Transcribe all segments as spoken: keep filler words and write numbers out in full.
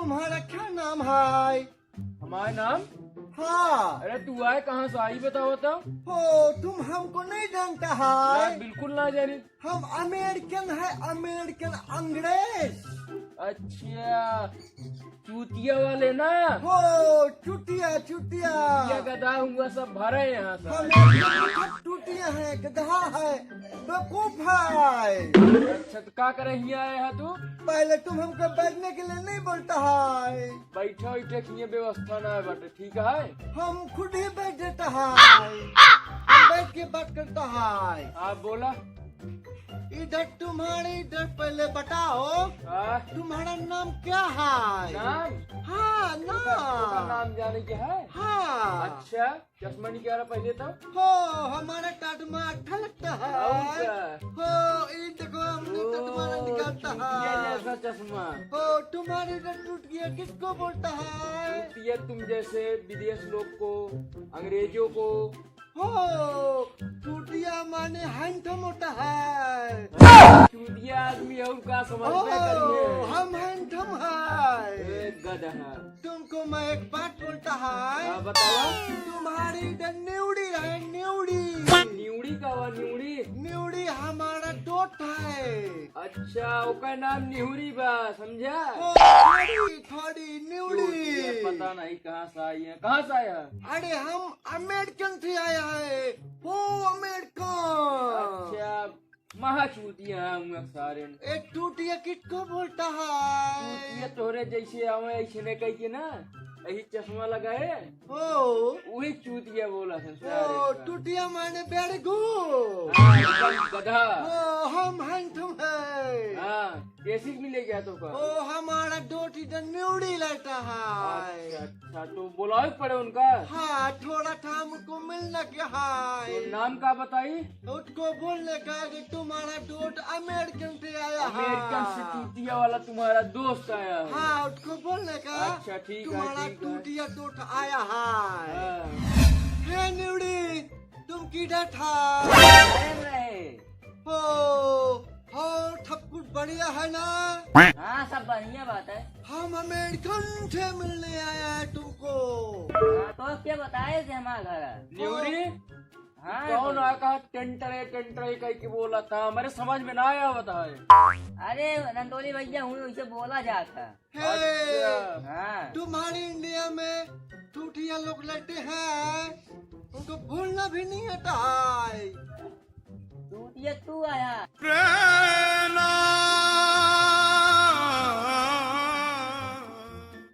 तुम्हारा क्या नाम है? हमारा नाम? हाँ। अरे, तू आए कहाँ से, आई बताओ तो। हो, तुम हमको नहीं जानता है? यार, बिल्कुल ना जानी। हम अमेरिकन है, अमेरिकन, अंग्रेज। अच्छा, चूतिया वाले ना? हो, चूतिया, चूतिया। चूतिया गधा हुआ सब भरे यहाँ से। हम सब चूतिया है, गधा है, बेवकूफ है। अच्छा, तो का करे हियाँ आए है तू? पहले तुम हमको बैठने के लिए नहीं बोलता है। बैठे उठे के हियाँ व्यवस्था ना है बाटे, ठीक है? हम खुद ही बैठ जाता है, हम बैठ के बात करता है। हाँ, बोला। इधर तुम्हारे, इधर पहले बताओ, हाँ। तुम्हारा नाम क्या है? नाम? हाँ, ओकर, ओकर नाम। नाम जाने के है? हाँ। अच्छा, चश्मा निकाला पहले तो। हो, हमारा चश्मा अच्छा लगता है। और क्या? हो, ये देखो, हमने ओ, चश्मा निकालता चूतिया है। जैसा चश्मा। हो, तुम्हारे इधर टूट गया, किसको बोलता है? चूतिया तुम जैसे विदेश लोग को, अंग्रेजों को। हो, चूतिया माने handsome होता है। चूतिया आदमी और का समझ में हो, करिए। हम handsome है। ए, गधा। तुमको मैं एक बात बोलता है। हाँ, बताओ। तुम्हारी इधर निउड़ी रहे, निउड़ी। निउड़ी का हुआ, निउड़ी? निउड़ी हमारा दोस्त है। अच्छा, ओकर नाम निहुरी बा, समझा? ओ, थोड़ी, थोड़ी निउड़ी। चूतिया, पता नहीं कहाँ से आई है। कहाँ से आया है? अरे, हम अमेरिकन से आया है। ओ, अमेरिकन। अच्छा, महा चूतिया है हम सारे। ए, चूतिया किसको बोलता है? चूतिया तोरे जैसे आवे, ऐसे ने कह के ना, यही चश्मा लगाए। ओ। वही चूतिया बोला था सारे ओ, का। चूतिया माने बेड़गू। हाँ, एकदम गधा। ओ, हम handsome है। हाँ, कैसी भी ले गया तो का? ओ, हमारा दोस्त इधर निउड़ी लेता है। अच्छा, अच्छा, तो बुलावे पड़े उनका? हाँ, थोड़ा था हमको मिलना के है। तो नाम का बताई? उसको बोलने का कि तुम्हारा दोस्त अमेरिकन से आया है। अमेरिकन से चूतिया वाला तुम्हारा दोस्त आया है। हाँ, उसको बोलने का अच्छा, ठीक है, तुम्हारा ठीक है। चूतिया दोस्त आया है। हाँ। हे निउड़ी, तुम किधर था? अरे नहीं। हो, हो, सब कुछ बढ़िया है ना? हाँ, सब बढ़िया बात है। हम अमेरिकन से मिलने आया है तुमको। हाँ, तो अब क्या बताए थे हमारा घर है? निउड़ी? हाँ, कौन बोलो। आ कहा टेंटरे, टेंटरे कह के बोला था, हमारे समझ में ना आया बताए। अरे नंदोली भैया, हूँ उसे बोला जाता। हे, अच्छा। हाँ। तुम्हारे इंडिया में चूतिया लोग रहते हैं, उनको बोलना भी नहीं आता है। चूतिया तू आया। प्रेरणा।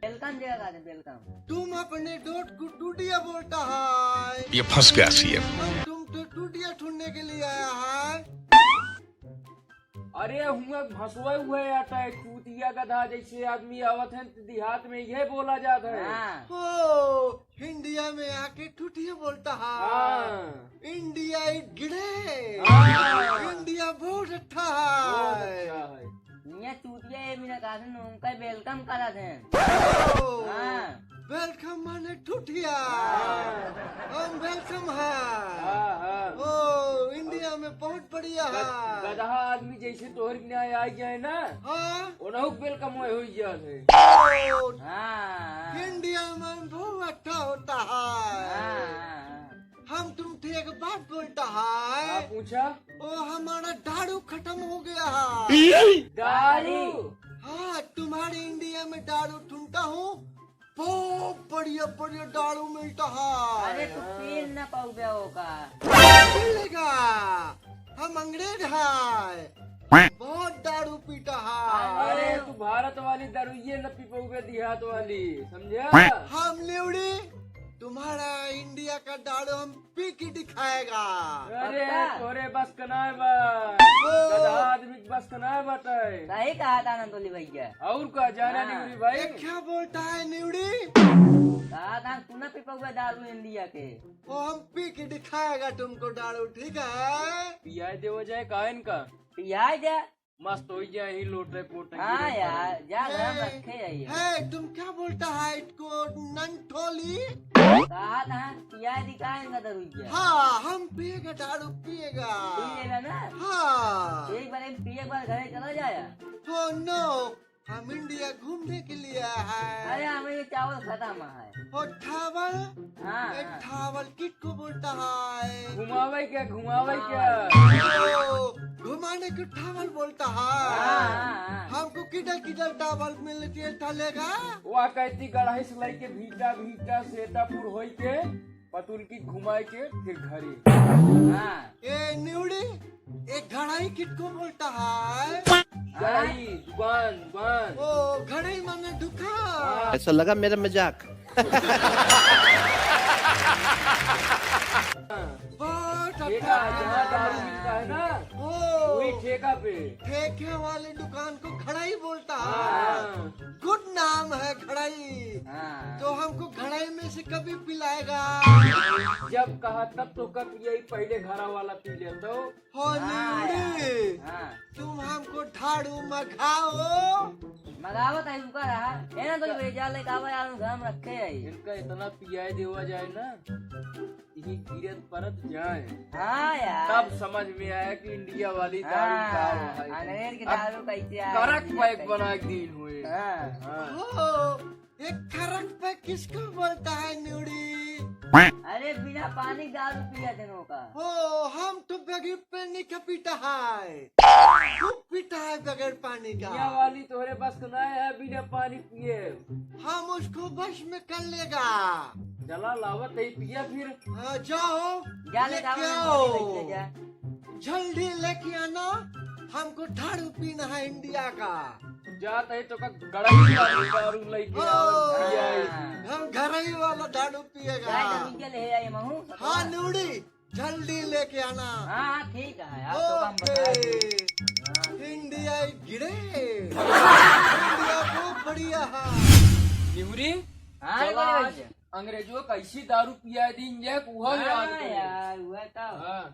Welcome देगा, welcome। तुम अपने दोस्त को चूतिया बोलता है। ये फंस गया सीएम। हम तुम तो चूतिया ढूंढने के लिए आया है। अरे हुआ भसुआ हुआ आता है, चूतिया गधा जैसे आदमी आवत है तो देहात में ये बोला जाता है। हाँ। ओ, इंडिया में आके चूतिया बोलता है। हाँ। इंडिया इज ग्रेट। हाँ। इंडिया बहुत अच्छा है। बहुत अच्छा है। ये चूतिया ये बिना कारण उनका welcome करा थे। ओ। हाँ। Welcome माने चूतिया। हाँ। हम welcome है। हाँ, हाँ। ओ, इंडिया में बहुत बढ़िया गध-, है। गधा आदमी जैसे तोहर के यहाँ आ जाए ना, हाँ। उन्हों welcome हुए हुई जात है। ओ, हाँ, हाँ। इंडिया में बहुत अच्छा होता है। हाँ, हाँ, हाँ। हम तुमसे एक बात बोलता है। हाँ, पूछा। ओ, हमारा दारू खत्म हो गया है। दारू? हाँ, तुम्हारे इंडिया में दारू ढूंढता हूँ, बहुत बढ़िया बढ़िया दारू मिलता है। अरे तू पी न पाउबे ओका। मिलेगा, हम अंग्रेज है, बहुत दारू पीता है। अरे तू भारत वाली दारू ये न पी पाउबे, देहात वाली, समझा? हम निउड़ी, तुम्हारा इंडिया का दारू हम पी के दिखाएगा। अरे, पक्का? तोरे बस का नाय बा। ओ। गधा आदमी के बस का नाय बाटे। सही कहा था नंदोली भैया। और का जाना हाँ। निउड़ी भाई? ये क्या बोलता है निउड़ी? कहा था तू ना पी पाउबे दारू इंडिया के। वो हम पी के दिखाएगा तुमको दारू, ठीक है? पियाए देवा जाए का इनका? पियाए दे। मस्त हो जाए ही लोटे पोटे हाँ गिरे यार, पड़े। जा घर में हे, रखे जाइए। हे, तुम क्या बोलता है इसको नंटोली? कहा था पिया दिखाएंगे दरुइया। हाँ, हम पिएगा, दारू पिएगा। पी लेगा ना? हाँ। एक बार, एक पिए, एक बार घरे चला जाया। Oh no, हम इंडिया घूमने के लिए आए हैं। अरे, हमें ये चावल खत्म है। ओ, ठावल? हाँ, ए, हाँ। ठावल किसको बोलता है? घुमावे के, घुमावे के। हाँ। ओ, घुमाने को ठावल बोलता है। हाँ, हाँ, हाँ। हमको किधर किधर ठावल मिलती है, ठलेगा? वह कहती गढ़ई से लेके भीटा, भीटा, सेतापुर होई के पतुल की घुमाए के फिर घरे। हाँ। ए निउड़ी, एक घड़ाई किसको बोलता है? घड़ाई, दुकान, दुकान। ओ, घड़ाई माने दुकान। हाँ। ऐसा लगा मेरा मजाक। बहुत अच्छा। ठेका, जहाँ दारू मिलता है ना, ओ। वही ठेका पे। ठेके वाले दुकान को घड़ाई बोलता है। हाँ। गुड नाम है घड़ाई। हाँ। तो हमको घड़ाई में से कभी पिलाएगा? जब कहा तब तो कब यही पहले घरा वाला पी लेता हो। हो हाँ, निउड़ी, हाँ। तुम हमको झाड़ू मगाओ। मगावत है, रुका रहा। है ना, तो ये जा लेके आवा यार, हम घर में रखे है। इनका इतना पियाए देवा जाए ना, यही गिरत परत जाए। हाँ यार। तब समझ में आया कि इंडिया वाली दारू हाँ, का है। अंग्रेज की अब दारू कैसे आई, करक इंडिया पैक कैसे बना के दीन हुए। हाँ। हाँ। हो, एक खरक पे किसको बोलता है निउड़ी? अरे बिना पानी दारू पिया देनो का। हो, हम तो बगैर पानी का पीता है। खूब पीता है बगैर पानी का। पिया वाली तोहरे बस का ना है बिना पानी पिए। हम उसको बस में कर लेगा। चला लावत है पिया फिर। हाँ, जाओ, जा ले लेके जाओ, आओ। लेके जा। जल्दी लेके आना, हमको दारू पीना है इंडिया का। जात है तो का गड़ही वाली दारू लेके आओ, ओ, पियाई। हम घरही वाला दारू पिएगा। जा, जल्दी के ले आई महू। हाँ, निउड़ी, जल्दी लेके आना। हाँ, हाँ, ठीक है, आप तो हम ओके। बता देंगे। इंडिया गिरे। इंडिया बहुत बढ़िया है। निहुरी, हाँ, चला बोले आज भैया। अंग्रेजों का ऐसी दारू पिया दी इंडिया को, वह हाँ याद करो। यार, वह तो। हाँ।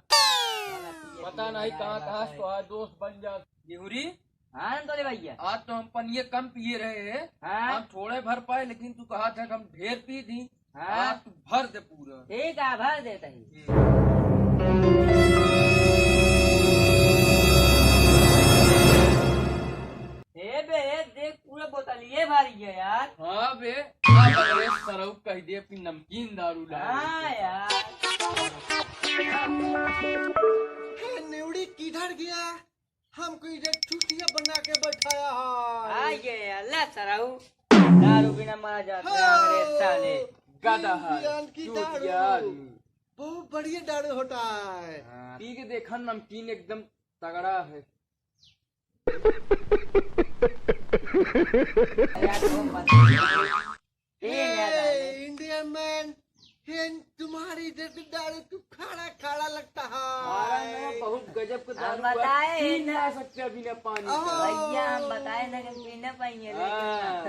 पता नहीं कहाँ, कहाँ से तो आज दोस्त बन जाते। निहुरी, हाँ, अंतोले भैया। आज तो हम पनिये कम पिए रहे हैं। हाँ। हम थोड़े भर पाए, लेकिन तू कहा था कि हम ढेर पी दी। हाँ। आज तू भर दे पूरा। ठीक है, भर देता ही। हम्म। ए बे, ए देख, पूरा बोतलिये भर गया यार। हाँ बे, अब अगले सरऊ कह दे कि नमकीन दारू ला। हाँ यार। हे, निउड़ी किधर गया? हमको इधर चूतिया बना के बैठाया है। आ ये अल्लाह सराऊ, दारू बिना मरा जाता है हाँ। अंग्रेज साले। गधा है, इंडियन की चूतिया दारू। आदमी। बहुत बढ़िया दारू होता है। हाँ, पी के देखा, नमकीन एकदम तगड़ा है। ए, ए, इंडियन मैन, हे, तुम्हारी जैसे दारू तू खारा खारा लगता है। खारा नहीं, बहुत गजब का हम दारू है। बताए पी ना। ना सकते बिना पानी का। ओहो। भैया, हम बताए ना कि हम पी ना पाएंगे, लेकिन हाँ।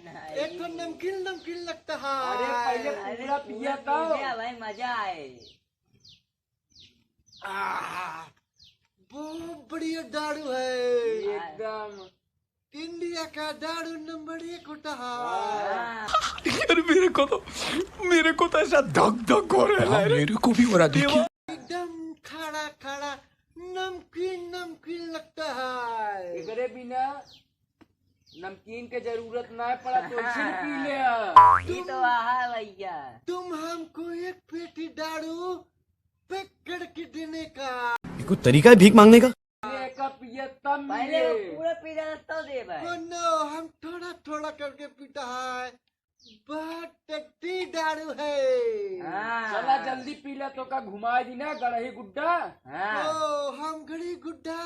नहीं। एक तो नमकीन नमकीन लगता है। अरे, पहले अरे, पूरा पूरा पिया था। पी लिया भाई, मजा आए। आह, बहुत बढ़िया दारू है। एकदम। इंडिया का दारू नंबर एक होता है। हाँ। यार, मेरे को तो, मेरे को तो ऐसा धक धक हो रहा है हाँ, रे। मेरे को भी हो रहा, देखिए। एकदम खड़ा खड़ा नमकीन नमकीन लगता है। एकरे बिना नमकीन के जरूरत ना पड़ा, तो ऐसे ही पी ले आ। ये तो आहा भैया। तुम हमको एक पेटी दारू पैक करके देने का। ये कोई तरीका है भीख मांगने का? ये का पिए तब पहले मिले। वो पूरा पी जाना तो दे भाई। Oh no, हम थोड़ा थोड़ा करके पीता है। बहुत टट्टी दारू है। हाँ। चला जल्दी पी ले, तो का घुमाए दी ना गड़ही गुड्डा। हाँ। ओ, हम गड़ी गुड्डा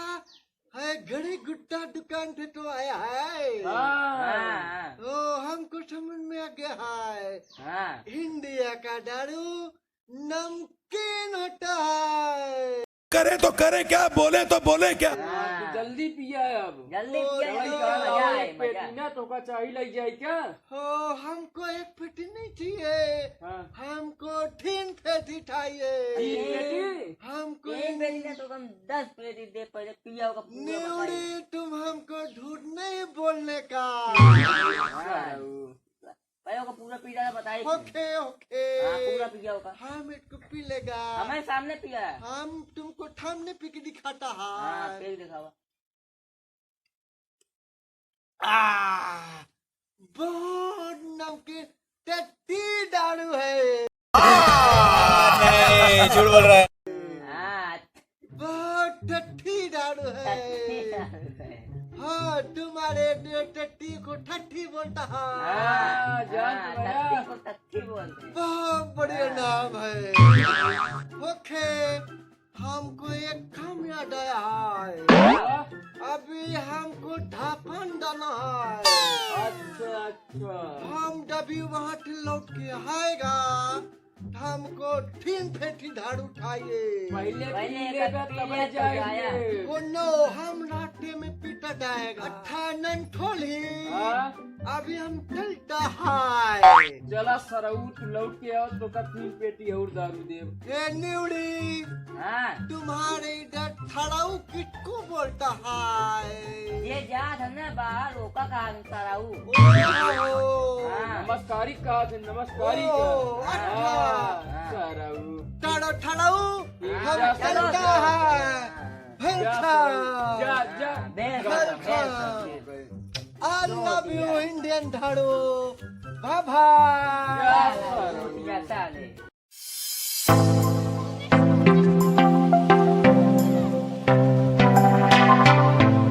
है, गड़ी गुड्डा दुकान पे तो आया है। हाँ। हाँ। ओ, हमको समझ में आ गया है। हाँ। इंडिया का दारू नमकीन होता है। करे तो करे क्या, बोले तो बोले क्या? हाँ, तो जल्दी पिया है अब। जल्दी पिया, ओ, जल्दी पिया, मजा आए, एक पेटी मजा। ना तो का चाही लग जाए क्या? ओ, हमको एक पेटी नहीं चाहिए। हाँ। हमको तीन पेटी चाहिए। तीन पेटी? हमको तीन पेटी ना तो हम दस पेटी दे, पहले पिया होगा पूरा निउड़ी, बताइए। तुम हमको झूठ नहीं बोलने का। हाँ। पहले ओका पूरा पी जाना बताई थी। ओके, ओके। हाँ, पूरा पिया ओका। हम इसको पी लेगा। हमारे सामने पिया है। हम तुमको सामने पी के दिखाता है। हाँ, पी के दिखावा। आ, बहुत नमकीन टट्टी दारू है। हाँ, नहीं, झूठ बोल रहा है। हाँ। बहुत टट्टी दारू है। टट्टी दारू है। हाँ, तुम्हारे ट-, टट्टी को टट्टी बोलता है। हाँ, जान हाँ, गया। टट्टी को टट्टी बोलते हैं। बहुत बढ़िया हाँ। नाम है। ओके, हमको एक काम याद आया है। हाँ। अभी हमको ढापन डालना है। अच्छा, अच्छा। हम जब भी वहाँ से लौट के आएगा, हमको तीन पेटी झाड़ू उठाइए। पहले पहले पी लेगा, तब जाएंगे। कोनो हम रास्ते में पीटा जाएगा। अच्छा, नंठोली। हाँ? अभी हम चलता है। चला सरऊ, तू लौट के आओ, तो का तीन पेटी और दारू देब। ए निउड़ी, हाँ। तुम्हारे इधर थड़ाऊ किसको बोलता है? ये जात है ना बाहर, ओका कहा है थड़ाऊ। ओहो। हाँ। नमस्कारी कहा थे, नमस्कारी ओ, कहा। अच्छा। हाँ, हाँ। सरऊ। थड़ाऊ, थड़ाऊ, ये हम जा चलता सरऊ। है। हाँ। जा सरऊ, जा, जा। हाँ, बेस, जा। बेस, बेस। I love you, Indian झाड़ू। बाबा। जा सरऊ। जा साले।